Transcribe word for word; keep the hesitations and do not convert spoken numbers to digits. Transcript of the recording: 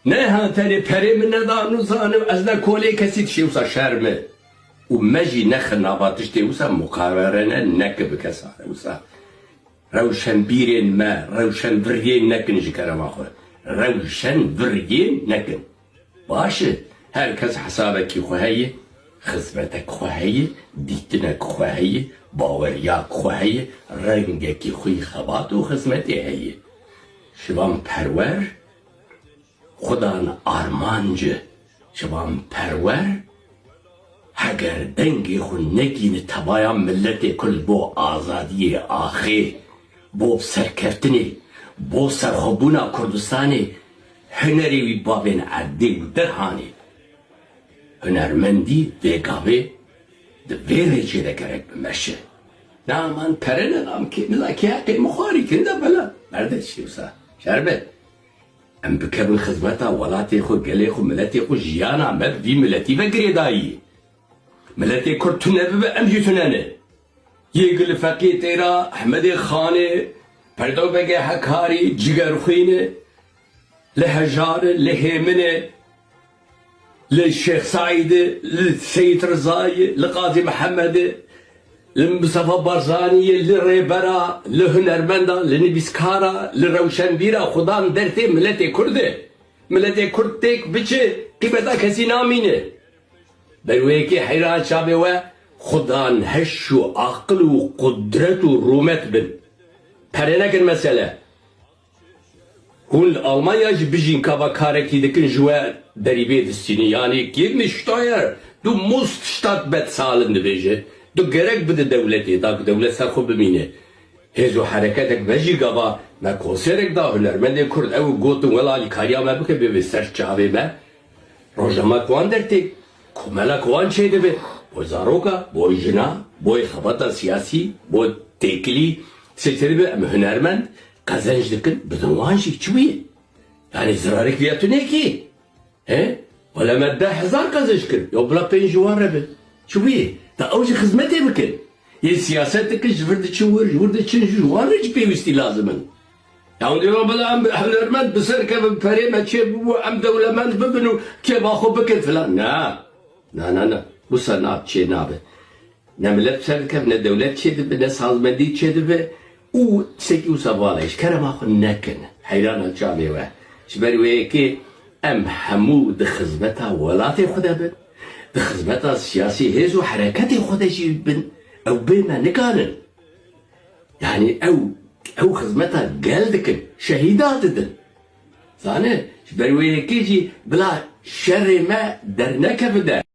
Ne ha tenê perê min nedan û zanim ez ne kolê kesî dişê wisa şerm e. Û me jî nexin nava tiştê wisa muqawerene neke bi kesane wisa. Rewşenbîrên me, rewşenviriyên nekin ji kerema xwe. Rewşenviriyên nekin. Baş e, her kes hesabekî xwe heye, xizmetek xwe heye, dîtinek xwe heye, baweriyak xwe heye, rengekî xwe yî xebat û xizmetê heye. Şivan Perwer, Xudan armanc e, Şivan Perwer, heger dengê xwe negîne tevaya miletê ku li bo azadiyê axê, bo serkeftinê, bo serxwebûna Kurdistanê, hunerê wî bavên erdê û derhanê. Hunermendî vê gavê di vê rêçê de gerek bimeşe. Na man pere ne nam kê, nila kê heqê min xwarî kin de bela. Merde tiştê wisa. Şerbe. Em bikevin xizmeta welatê xwe, gelê xwe, miletê xwe, jiyana me bi vî miletî ve girêdayî. Miletê Kurd tune bibe, em jî tune ne. Yê Gulfeqî Têra, Ehmedê Xanê, Perdo Begê Hekarî, Cigerxwîn e, li Hejar e, li Hêmin e, li Şêx Seîd e, li Seyîd Rizayê, li Qazî Mihemed e, li Mistefa Barzanî ye, li rêbera, li hunermenda, li nivîskara, li rewşenbîra, xudan dertê miletê Kurd e. Miletê Kurd têk biçe, qîmeta kesî namîne. Ber wê yekê heyran çavê we, xudan heş û aqil û qudret û rûmet bin. Pere nekin mesele. Hûn li Almanya jî bijîn ka va karekî dikin ji we derî bê distînin. Yanî gib mir Steuer, du musst Stadt bezahlen dibêje. Tu gerek bide dewletê, da ku dewlet ser xwe bimîne. Hêz û hereketek me jî gava me konserek da hunermendê Kurd ew gotin wela alîkariya me bike bê bê ser çavê me. Rojname ku wan dertê, komela ku wan çêdibe, boy zaroka, boy jina, boy xebata siyasî, boy têkilî, tiştê çêdibe, em hunermend qezenc dikin, bidin wan jî, çi bûye? Yanî zirarek viya tu nekî? He? Wele me deh hezar qezenc kir, ya bila pênc ji wan re be. Çi bûye? Da ew jî xizmetê bikin. Yê siyaset dikin, ji vir diçin wir, ji wir diçin ji wan re jî pêwîstî lazim in. Ya hûn dê bela em hunermend bi ser kevin, perê me çê bibû, em dewlemend bibin û kêfa xwe bikin filan. Na. Na, na, na. Wisa na çê nabe. Ne milet bi ser dikeve, ne dewlet çê dibe, ne sazmendî çê dibe. Û tiştekî wisa vala ji kerema xwe nekin. Heyrana çavê we. Ji ber wê yekê em hemû di xizmeta welatê xwe de bin. Di xizmeta siyasî hêz û hereketê xwe de jî bin. Ew bê me nikanin. Yanî ew, ew xizmeta gel dikin, şehîda didin. Zane, ji ber wê yekê jî bila şerê me dernekeve der.